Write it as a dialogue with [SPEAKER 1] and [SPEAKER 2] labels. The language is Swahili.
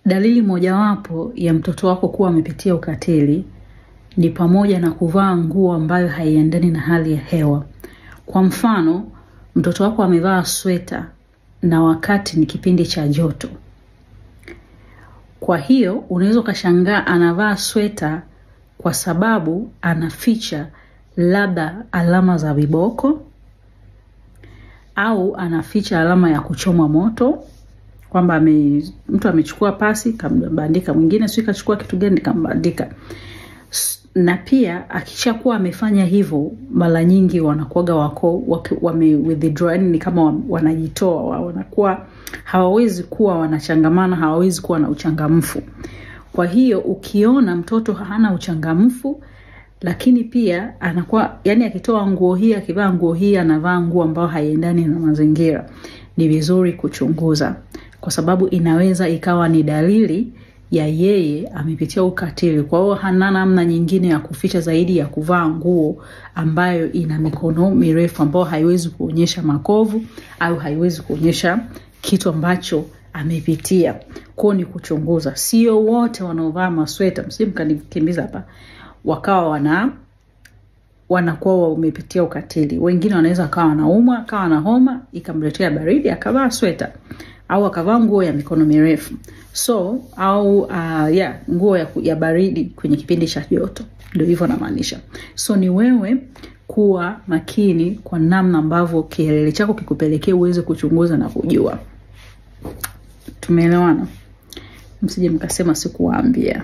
[SPEAKER 1] Dalili mojawapo ya mtoto wako kuwa amepitia ukatili ni pamoja na kuvaa nguo ambayo haiendani na hali ya hewa. Kwa mfano, mtoto wako amevaa sweta na wakati ni kipindi cha joto. Kwa hiyo, unaweza ukashangaa anavaa sweta kwa sababu anaficha labda alama za viboko au anaficha alama ya kuchomwa moto, kwamba mtu amechukua pasi kambandika, mwingine sio kachukua kitu gani kambandika. Na pia akishakuwa amefanya hivyo, mara nyingi wanakuwaga wako wame withdraw, yani ni kama wanajitoa, wanakuwa hawawezi kuwa wanachangamana, hawawezi kuwa na uchangamfu. Kwa hiyo ukiona mtoto hana uchangamfu, lakini pia anakuwa yani akitoa nguo hii, akivaa nguo hii, anavaa nguo ambayo haiendani na mazingira, ni vizuri kuchunguza, kwa sababu inaweza ikawa ni dalili ya yeye amepitia ukatili. Kwa hiyo hana namna nyingine ya kuficha zaidi ya kuvaa nguo ambayo ina mikono mirefu, ambayo haiwezi kuonyesha makovu au haiwezi kuonyesha kitu ambacho amepitia. Kwa ni kuchunguza. Sio wote wanaovaa masweta, msije mkanikimbiza hapa, wakawa wanakuwa wamepitia ukatili. Wengine wanaweza akawa wanaumwa, akawa na homa, ikamletea baridi, akavaa sweta au akavaa nguo ya mikono mirefu. So au nguo ya baridi kwenye kipindi cha joto. Ndio hivyo namaanisha. So ni wewe kuwa makini kwa namna ambavyo kielele chako kikupelekee uweze kuchunguza na kujua. Tumeelewana? Msije mkasema sikuwaambia.